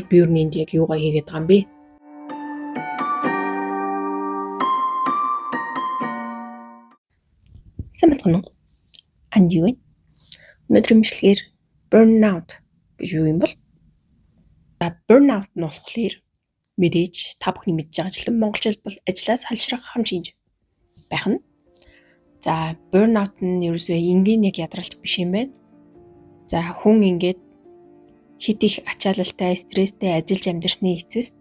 Би юу нэнд яг юугаа хийгээд байгаа юм бэ? Сайн байна уу? Анд юу вэ? Өнөөдрийн бичлэгээр burnout гэж юу юм бол? За, burnout нь болохоор мэдээж та бүхний мэдж байгаачлан монголчууд бол ажлаас халшрах хам шинж байх нь. За, burnout нь ерөөсөө энгийн нэг ядралт биш юм байна. За, хүн ингээд хит их ачаалалтай, стресстэй ажиллаж амьдарсны эцэст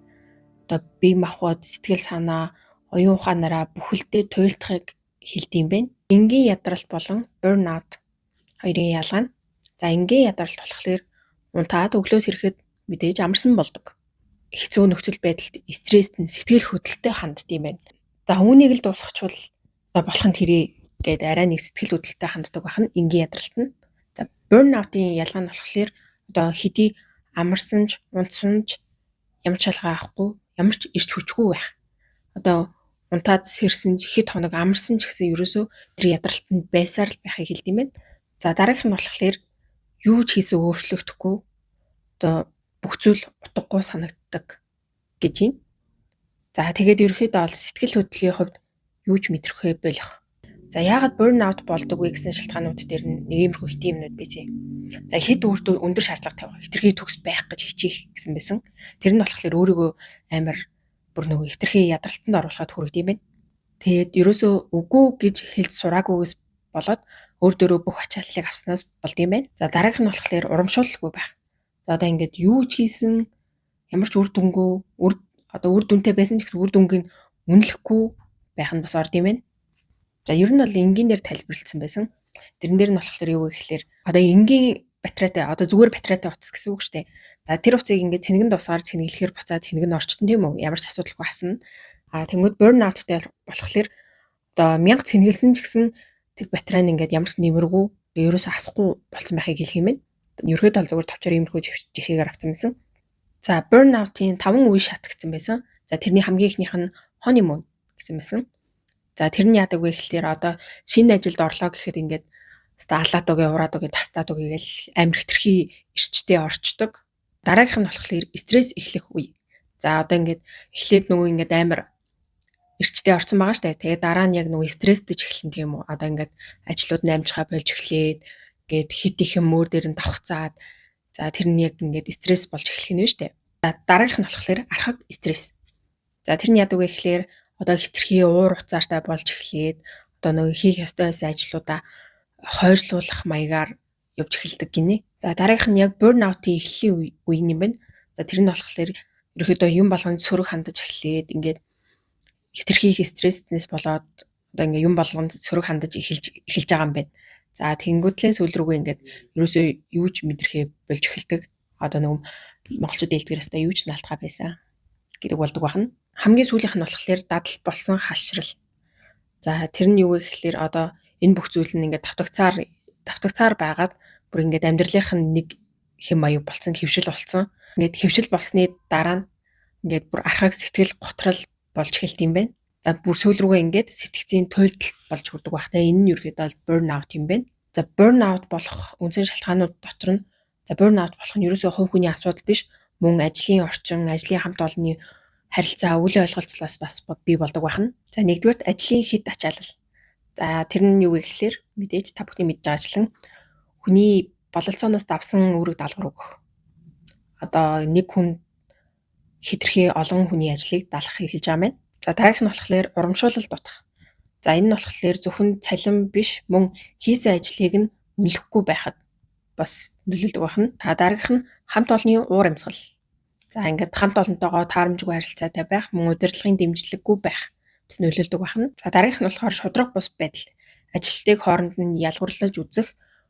одоо бие махбод, сэтгэл санаа, оюун ухаанаараа бүхэлдээ туйлдахыг хэлдэг юм байна. Энгийн ядралт болон burnout хоёрын ялгаа нь. За, энгийн ядралт болохоор унтаад өглөөс ирэхэд мэдээж амарсан болдог. Хэцүү нөхцөл байдалд стресст нь сэтгэл хөдлөлтөй ханддаг юм байна. За, үүнийг л дуусгachвал одоо болох нь тэрэ гээд арай нэг сэтгэл хөдлөлтөй ханддаг байх нь энгийн ядралт нь. За, burnout-ын ялгаа нь болохоор одоо хэдий амарсан ч унтсан ч ямар ч шалгаа авахгүй, ямар ч эрч хүчгүй байх. Одоо унтаад сэрсэн ч хэд хоног амарсан ч гэсэн ерөөсөө тэр ядралтанд байсаар л байхыг хэлдэг юм байна. За, дараагийнх нь болохоор юу ч хийсэн өөрчлөгдөхгүй, одоо бүх зүйл утгагүй санагддаг гэж байна. За, тэгээд ерөнхийдөө бол сэтгэл хөдлөлийн хувьд юу ч мэдрэхээ болох. За, яагаад burnout болдог вэ гэсэн шалтгаанууд дээр нэг иймэрхүү хитийн юмнууд байсан. За, хэд өөртөө өндөр шаардлага тавих, хэтэрхий төгс байх гэж хичээх гэсэн байсан. Тэр нь болохоор өөрийгөө амар бүр нөгөө хэтэрхий ядралтанд оруулахад хүргэдэг юм байна. Тэгээд ерөөсөө үгүй гэж хэлж сураагүйгээс болоод өөр дөрөө бүх ачааллыг авснаас болд юм байна. За, дараагийнх нь болохоор урамшуулалгүй байх. За, одоо ингээд юу ч хийсэн ямар ч үр дүнгүй, үр одоо үр дүнтэй байсан ч гэсэн үр дүнг нь үнэлэхгүй байх нь бас орд юм байна. За, ер нь бол энгийнээр тайлбарлагдсан байсан. Тэрэн дээр нь болохоор юу вэ гэхлээр одоо энгийн батарейтай, одоо зүгээр батарейтай утас гэсэн үг шүү дээ. За, тэр утсыг ингээд цэнэгэн дуусгаар цэнэглэхээр буцаад цэнэг нь орчтон тийм үү? Ямар ч асуудалгүй хасна. А тэнгүүд burnout-тай болохоор одоо 1000 цэнэглэсэн ч гэсэн тэр батарей нь ингээд ямар ч нэмэргүй, ерөөсөө хасахгүй болцсон байхыг хэлэх юм байна. Ерөөдөө бол зүгээр товчоор иймэрхүү жишээгээр авсан байсан. За, burnout-ын 5 үе шат гэсэн байсан. За, тэрний хамгийн эхнийх нь honeymoon гэсэн байсан. За, тэр нь яадаг вэ гэхлээр одоо шинэ ажилд орлоо гэхэд ингээд хэвээ алаад үгүй, ураад үгүй, тастаад үгүй гэл амар хэтэрхий эрчтэй орчдөг. Дараагийнх нь болохоор стресс эхлэх үе. За, одоо ингээд эхлээд нөгөө ингээд амар эрчтэй орсон байгаа штэ. Тэгээ дараа нь яг нөгөө стрессдэж эхэлнэ тийм үү. Одоо ингээд ажлууд нь амжихаа болж эхлээд гээд хит их юм мөр дээр нь давхцаад, за, тэр нь яг ингээд стресс болж эхлэх нь штэ. За, дараагийнх нь болохоор архаг стресс. За, тэр нь яадаг вэ гэхлээр одоо хэтэрхий уур уцаартай болж эхлээд одоо нөгөө хийх ёстой байсан ажлуудаа хойшлуулах маягаар явж эхэлдэг гинэ. За, дараагийнх нь яг burnout-ийн эхлэлийн үе юм байна. За, тэр нь болохоор ерөөхдөө юм болгонд сөрөг хандаж эхлээд ингээд хэтэрхий их стресснээс болоод одоо ингээд юм болгонд сөрөг хандаж эхэлж байгаа юм байна. За, тэнгүүтлээ сүүл рүүгээ ингээд ерөөсөө юу ч мэдрэхээ болж эхэлдэг. Одоо нөгөө монголчууд хэлдгээр өстой юу ч наалтгаа байсан гэдэг болдог байна. Хамгийн сүүлийнх нь болохоор дадал болсон халшрал. За, тэр нь юу вэ гэхлээр одоо энэ бүх зүйл нь ингээд давтагцаар байгаад бүр ингээд амьдралынх нь нэг хэм маяг болсон, хэвшил болсон. Ингээд хэвшил болсны дараа нь ингээд бүр архаг сэтгэл готрол болж эхэлт юм байна. За, бүр сүүл рүүгээ ингээд сэтгцийн туйлдал болж хүрдэг байх. Тэгээ энэ нь ерөөдөө бол burnout юм байна. За, burnout болох үндсэн шалтгаанууд дотор нь, за, burnout болох нь ерөөсөө хувь хүний асуудал биш, мөн ажлын орчин, ажлын хамт олонны харилцаа, өвлийн ойлголцлоос бас бий болдог байна. За, нэгдүгээрт ажлын хит ачаалал. За, тэр нь юу вэ гэхлээр мэдээж та бүхний мэдж байгаачлан хүний бололцооноос давсан үүрэг даалгавар өгөх. Одоо нэг хүн хэтэрхий олон хүний ажлыг даалгахыг хэлж байгаа юм байна. За, дараагийнх нь болохоор урамшуулал дутах. За, энэ нь болохоор зөвхөн цалин биш, мөн хийсэн ажлыг нь үнэлэхгүй байхад бас нөлөөлдөг байна. За, дараагийнх нь хамт олонны уур амьсгал. За, ингээд хамт олонтойгоо таарамжгүй харилцаатай байх, мөн удирдлагын дэмжлэггүй байх бас нөлөөлдөг байна. За, дараагийнх нь болохоор шударга бус байдал. Ажилчдыг хооронд нь ялгуурлаж үзэх,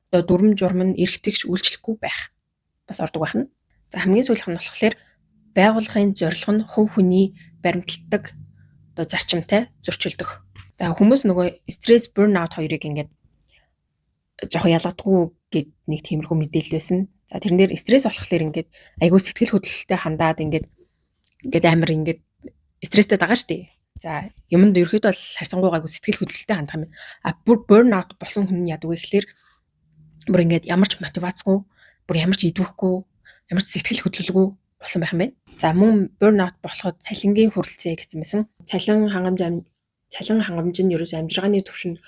одоо дүрм журм нь эргэтгэж үйлчлэхгүй байх бас ордог байна. За, хамгийн сүүлийнх нь болохоор байгууллагын зорилго нь хувь хүний баримталдаг одоо зарчимтай зөрчилдөх. За, хүмүүс нөгөө стресс, burnout хоёрыг ингээд жоохон ялгадаггүй гэд нэг тиймэрхүү мэдээлэл байсан. За, тэрэн дээр стресс болохоор ингээд айгүй сэтгэл хөдлөлтөй хандаад ингээд амар ингээд стресстэй байгаа шүү дээ. За, юмд ерөөхдөө бол харьцангуй гайгүй сэтгэл хөдлөлтөй хандах юм. А бүр burnout болсон хүн нь яадаг вэ гэхлээр бүр ингээд ямар ч мотивацгүй, бүр ямар ч идэвхгүй, ямар ч сэтгэл хөдлөлгүй болсон байх юм байна. За, мөн burnout болоход цалингийн хүрэлцээ гэсэн байсан. Цалин хангамж нь ерөөсөө амжиргааны түвшинд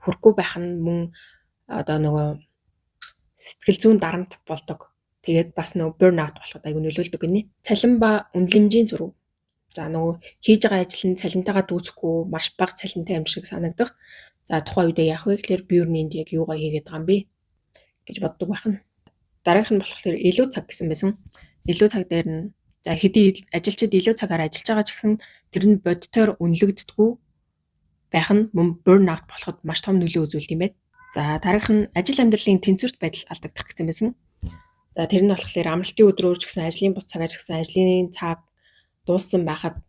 хүрэхгүй байх нь мөн одоо нөгөө сэтгэл зүйн дарамт болдог. Тэгээд бас нөгөө burnout болоход аягүй нөлөөлдөг гинэ. Цалин ба үнэлэмжийн зөрүү. За, нөгөө хийж байгаа ажил нь цалинтайгаа дүүцэхгүй, маш бага цалинтай юм шиг санагдах. За, тухайн үедээ яах вэ гэхээр би юу нэнд яг юугаа хийгээд байгаа юм бэ гэж боддог байх нь. Дараагийнх нь болохоор илүү цаг гэсэн байсан. Илүү цаг дээр нь, за, хэдий ажилчид илүү цагаар ажиллаж байгаа ч гэсэн тэр нь бодитоор үнэлэгддэггүй байх нь мөн burnout болоход маш том нөлөө үзүүлдэг юм байна. За, дараагийнх нь ажил амьдралын тэнцвэрт байдал алдагдах гэсэн байсан. За, тэр нь болохоор амралтын өдрөөр ч гэсэн, ажлын бус цагаар ч гэсэн, ажлын цаг дууссан байхад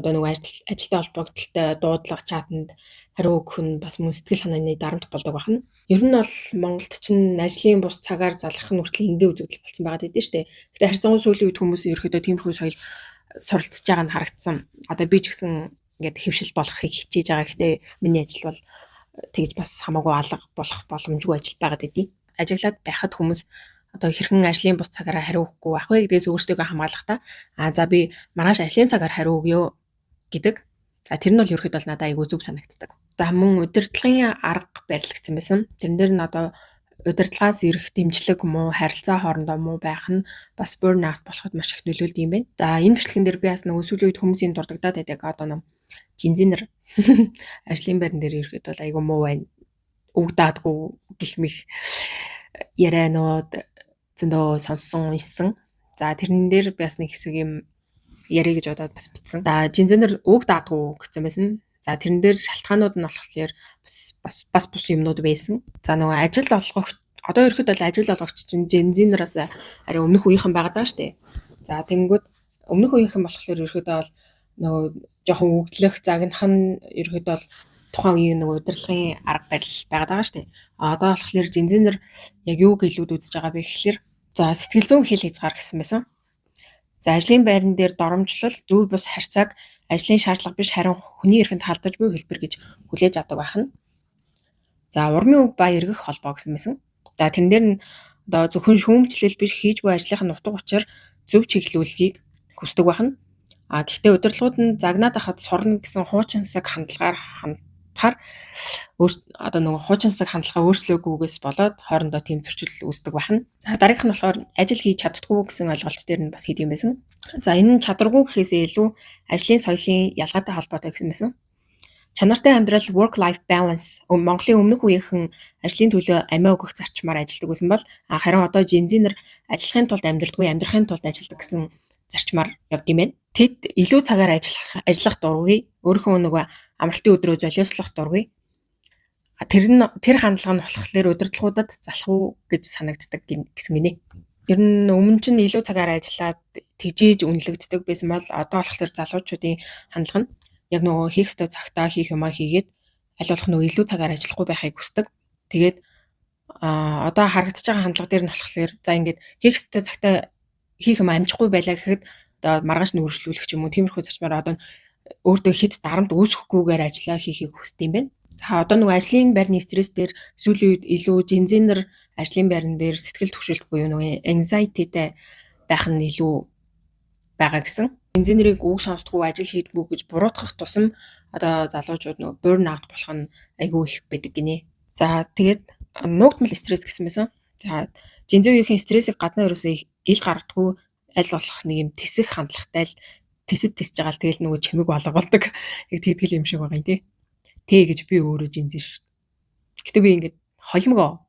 одоо нөгөө ажилтай холбогдлолтой дуудлага, чатанд хариу өгөх нь бас мөн сэтгэл санааны дарамт болдог байна. Ер нь бол Монголд чинь ажлын бус цагаар залгах нь хүртэл энгийн үзэгдэл болсон байгаад байдсан шүү дээ. Гэхдээ харьцангуй сүүлийн үед хүмүүс ерөөхдөө тиймэрхүү соёл суралцж байгаа нь харагдсан. Одоо би ч гэсэн ингээд хэвшил болохыг хичээж байгаа. Гэхдээ миний ажил бол тэгж бас хамаагүй алга болох боломжгүй ажил байгаад байдийн. Ажиглаад байхад хүмүүс одоо хэрхэн ажлын бус цагаараа хариу өгөхгүй байх вэ гэдгээс өөрсдийгөө хамгаалахдаа за, би маргааш ажлын цагаар хариу өгье гэдэг. За, тэр нь бол ерөөхдөө бол надад аягүй зөв санагддаг. За, мөн удирдлагын арга барил гэсэн байсан. Тэрэн дээр нь одоо удирдлагаас ирэх дэмжлэг муу, харилцаа хоорондоо муу байх нь бас burnout болоход маш их нөлөөлдөг юм байна. За, энэ бичлэгэн дээр би бас нөгөө сүүлийн үед хүмүүсийн дурддагдаад байдаг одоо нэг Gen Z нар ажлын байран дээр ирэхэд бол аягүй муу байна. Үг даадгүй гэх мэх ярианууд зөндөө сонссон, уншсан. За, тэрэн дээр би бас нэг хэсэг юм ярих гэж бодоод бас бичсэн. За, Gen Z нар үг даадгүй гэсэн байсан. За, тэрэн дээр шалтгаанууд нь болохоор бас бус юмнууд байсан. За, нөгөө ажил олгогч, одоо ерөөхдөө бол ажил олгогч чинь Gen Z нараас арай өмнөх үеийнхэн байгаад байгаа шүү дээ. За, тэгэнгүүт өмнөх үеийнхэн болохоор ерөөхдөө бол нөгөө жоохон үгдлэх, загнах нь ерөөхдөө бол тухайн үеийн нөгөө удирдлагын арга барил байгаад байгаа шүү дээ. А одоо болохоор Gen Z нар яг юуг илүүд үзэж байгаа бэ гэхлээр, за, сэтгэл зүйн хил хязгаар гэсэн байсан. За, ажлын байран дээр доромжлол, зөв бус харьцааг ажлын шаардлага биш, харин хүний эрхэнд халдаж буй хэлбэр гэж хүлээж авдаг байх нь. За, урмын үг ба эргэх холбоо гэсэн байсан. За, тэрэн дээр нь одоо зөвхөн шүүмжлэл биш, хийж буй ажлынх нь утга учир, зөв чиглүүлэхийг хүсдэг байх нь. А гэхдээ удирдлагууд нь загнаад байхад сурна гэсэн хуучинсаг хандлагаар хандахаар одоо нөгөө хуучинсаг хандлагаа өөрчлөөгүйгээс болоод хоорондоо тийм зөрчил үүсдэг байх нь. За, дараагийнх нь болохоор ажил хийж чаддаггүй гэсэн ойлголт дээр нь бас хэд юм байсан. За, энэ нь чадваргүй гэхээсээ илүү ажлын соёлын ялгаатай холбоотой гэсэн байсан. Чанартай амьдрал, work life balance. Монголын өмнөх үеийнхэн ажлын төлөө амиа өгөх зарчмаар ажилладаг байсан бол харин одоо Gen Z нар ажиллахын тулд амьдрдаггүй, амьдрахын тулд ажилладаг гэсэн зарчмаар явд юм байна. Тэд илүү цагаар ажиллах дургүй, өөрийнхөө нөгөө амралтын өдрөө золиослох дургүй. Тэр нь, тэр хандлага нь болохоор удирдлагуудад залах уу гэж санагддаг гэсэн гинэ. Ер нь өмнө чинь илүү цагаар ажиллаад тэгжээж үнэлэгддэг байсан бол одоо болохоор залуучуудын хандлага нь яг нөгөө хийх ёстой цагтаа хийх юмаа хийгээд аль болох нөгөө илүү цагаар ажиллахгүй байхыг хүсдэг. Тэгээд одоо харагдаж байгаа хандлага дээр нь болохоор, за, ингээд хийх ёстой цагтаа хийх юм амжихгүй байлаа гэхэд одоо маргааш нь үргэлжлүүлэх ч юм уу, тиймэрхүү зарчмаар одоо өөртөө хэд дарамт үүсэхгүйгээр ажиллаа хийхийг хүсдэг юм байна. За, одоо нөгөө ажлын байрны стресс дээр сүүлийн үед илүү Gen Z нар ажлын байран дээр сэтгэл түгшилт буюу нөгөө anxiety-тэй байх нь илүү байгаа гэсэн. Gen Z нарыг үг сонсдоггүй, ажил хийдэггүй гэж буруутгах тусам одоо залуучууд нөгөө burn out болох нь аягүй их байдаг гинэ. За, тэгээд нуугдмал стресс гэсэн байсан. За, Gen Z үеийнхэн стрессийг гаднаа ерөөсөө ил гаргадаггүй, аль болох нэг юм тэсэх хандлагатай л тэсэд тисэж байгаа л тэгэл нөгөө чимэг алга болдог. Яг тэгдгэл юм шиг байгаа юм тий. Тэ гэж би өөрөө Gen Z шүү дээ. Гэтэ би ингээд холимгоо.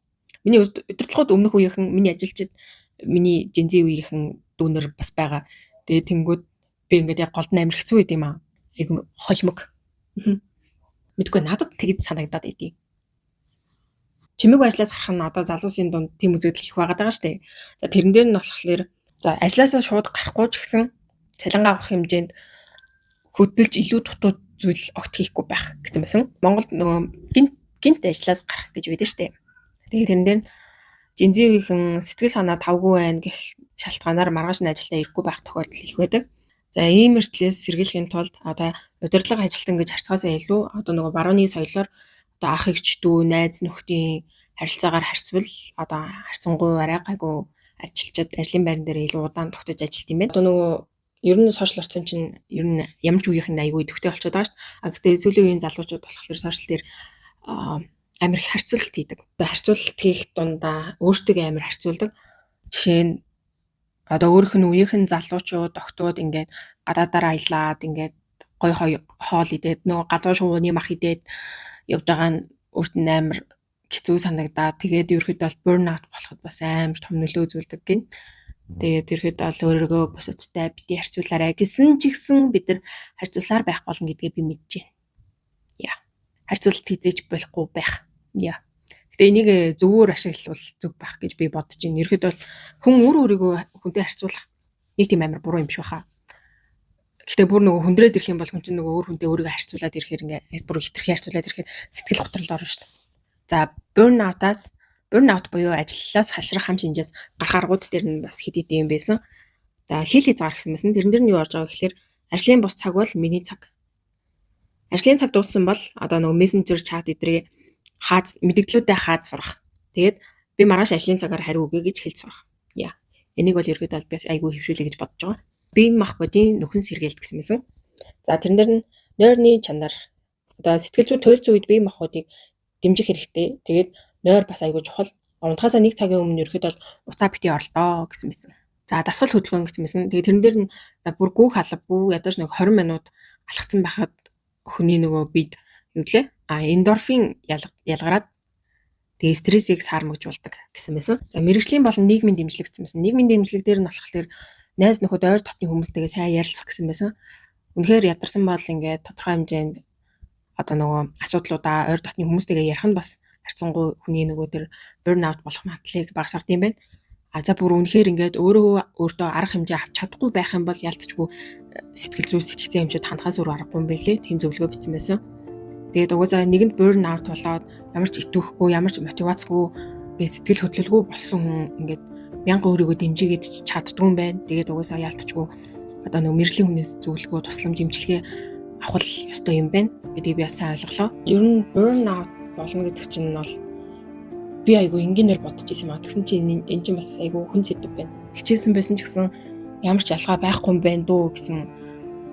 Миний удирдлагууд өмнөх үеийнхэн, миний ажилчид, миний Gen Z үеийнхэн дүүнер бас байгаа. Тэгээ тэнгүүд би ингээд яг голд нь амар хэцүү байд юм аа. Яг холимог. Мэдгүй, надад тэгж санагдаад байдийн. Чимээгүй ажлаас гарах нь одоо залуусын дунд тийм үзэгдэл их байгаад байгаа шүү дээ. За, тэрэн дээр нь болохоор, за, ажлаасаа шууд гарахгүй ч гэсэн цалингаа авах хэмжээнд хөдөлж илүү дутуу зүйл огт хийхгүй байх гэсэн байсан. Монголд нөгөө гэнэт гэнэт ажлаас гарах гэж байдаг шүү дээ. Тэгээд тэрэн дээр Gen Z үеийнхэн сэтгэл санаа тавгүй байна гэх шалтгаанаар маргааш нь ажилдаа ирэхгүй байх тохиолдол их байдаг. За, ийм эрсдлээс сэргийлэхийн тулд одоо удирдлага ажилтан гэж харьцахаасаа илүү одоо нөгөө барууны соёлоор одоо ах эгч, дүү, найз нөхдийн харилцаагаар харьцвал одоо харьцангуй арай гайгүй. ажилчид ажлын байран дээр илүү удаан тогтож ажилт юм байна. Одоо нөгөө ер нь social орсон чинь ер нь ямар ч үеийнх нь айгүй идэвхтэй болчиход байгаа шүү дээ. А гэхдээ сүүлийн үеийн залуучууд болохоор social дээр амар их харьцуулалт хийдэг. Одоо харьцуулалт хийх дундаа өөртөө амар харьцуулдаг. Жишээ нь, одоо өөрийнх нь үеийнхэн залуучууд, охидууд ингээд гадаадаар аялаад, ингээд гоё хоол идээд, нөгөө гадуур шувууны мах идээд явж байгаа нь өөрт нь амар хэцүү санагдаад, тэгээд ерөөхдөө бол burn out болоход бас амар том нөлөө үзүүлдэг гин. Тэгээд ерөөхдөө бол өөрийгөө бусадтай битгий харьцуулаарай гэсэн ч гэсэн бид нар харьцуулсаар байх болно гэдгээ би мэдэж байна. Яа. Харьцуулалт хэзээ ч болохгүй байх. Яа. Гэтэ энийг зөвөр ашиглавал зөв байх гэж би бодож байна. Ерөөхдөө бол хүн өөр өөрийгөө хүнтэй харьцуулах нэг тийм амар буруу юм биш баха. Гэтэ бүр нөгөө хүндрээд ирэх юм бол хүн чинь нөгөө өөр хүнтэй өөрийгөө харьцуулаад ирэхээр, ингээ бүр хэтэрхий харьцуулаад ирэхээр сэтгэл готролд орно шүү дээ. За, burn out буюу ажиллалаас халшрах хам шинжээс гарах аргууд дээр нь бас хэд хэдэн юм байсан. За, хэл хязгаар гэсэн байсан. Тэрэн дээр нь юу орж байгаа гэхээр ажлын бус цаг бол миний цаг. Ажлын цаг дууссан бол одоо нөгөө мессенжер, чат эдрээ хаад, мэдээллүүдээ хаад сурах. Тэгээд би маргааш ажлын цагаар хариу өгье гэж хэлж сурах. Яа. Энийг бол ерөөдөө бол би бас айгүй хэвшүүлээ гэж бодож байгаа. Бие махбодын нөхөн сэргээлт гэсэн байсан. За, тэрэн дээр нь нойрны чанар, одоо сэтгэл зүй туйлцсан үед бие махбодыг дэмжих хэрэгтэй. Тэгээд нойр бас айгүй чухал. Унтахаасаа нэг цагийн өмнө ерөөхдөө бол уцаа битгий оролдоо гэсэн байсан. За, дасгал хөдөлгөөн гэсэн байсан. Тэгээд тэрэн дээр нь бүр гүйх албагүй, ядаж нэг 20 минут алхацсан байхад хүний нөгөө бид юу гэлээ? А, эндорфин ялгараад, тэгээ стрессийг саармагжуулдаг гэсэн байсан. За, мэргэжлийн болон нийгмийн дэмжлэг гэсэн байсан. Нийгмийн дэмжлэг дээр нь болохоор найз нөхөд, ойр дотны хүмүүстэйгээ сайн ярилцах гэсэн байсан. Үнэхээр ядарсан бол ингээд тодорхой хэмжээнд одоо нөгөө асуудлуудаа ойр дотны хүмүүстэйгээ ярих нь бас харьцангуй хүний нөгөө тэр burn out болох магадлалыг багасгадаг юм байна. А за, бүр үнэхээр ингээд өөрөө өөртөө арга хэмжээ авч чадахгүй байх юм бол яалтчгүй сэтгэл зүй, сэтгэцийн эмчид хандахаас өөр аргагүй юм байлээ. Тийм зөвлөгөө бичсэн байсан. Тэгээд угаасаа нэгэнд burn out болоод ямар ч идэвхгүй, ямар ч мотивацгүй, ингээд сэтгэл хөдлөлгүй болсон хүн ингээд мянга өөрийгөө дэмжигээд чаддгүй юм байна. Тэгээд угаасаа яалтчгүй одоо нөгөө мэргэжлийн хүнээс зөвлөгөө, тусламж, эмчилгээ авах л ёстой юм байна гэдгийг би бас сайн ойлголоо. Ер нь burn out болно гэдэг чинь бол би айгүй энгийнээр бодож ирсэн юм а. Тэгсэн чинь энэ чинь бас айгүй хүн сэдэв байна. Хичээсэн байсан ч гэсэн ямар ч ялгаа байхгүй юм байна дөө гэсэн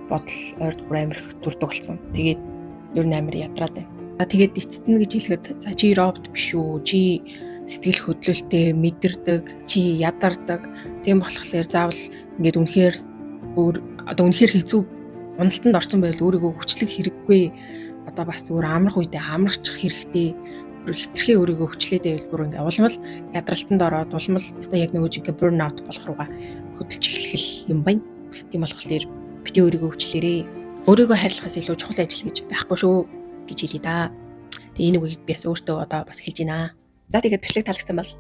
бодол ойрд бүр амар их төрдөг болсон. Тэгээд ер нь амар ядраад байна. Тэгээд эцэст нь гэж хэлэхэд, за, чи робот биш үү? Чи сэтгэл хөдлөлтөө мэдэрдэг, чи ядардаг. Тийм болохоор заавал ингээд үнэхээр өөр одоо үнэхээр хэцүү уналтанд орсон байвал өөрийгөө хүчлэх хэрэггүй. Одоо бас зүгээр амрах үедээ амарчих хэрэгтэй. Бүр хэтэрхий өөрийгөө хүчлээд байвал бүр ингээ улмал ядралтанд ороод, улмал өстой яг нөгөө жинхэнэ burn out болох руугаа хөдөлж эхлэх юм байна. Тийм болохоор битгий өөрийгөө хүчлээрээ. Өөрийгөө хайрлахаас илүү чухал ажил гэж байхгүй шүү гэж хэлье да. Тэгээ энэ үгийг би бас өөртөө одоо бас хэлж байна. За, тэгээд бичлэг таалагдсан бол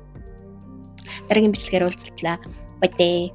дараагийн бичлэгээр уулзтлаа. Bye.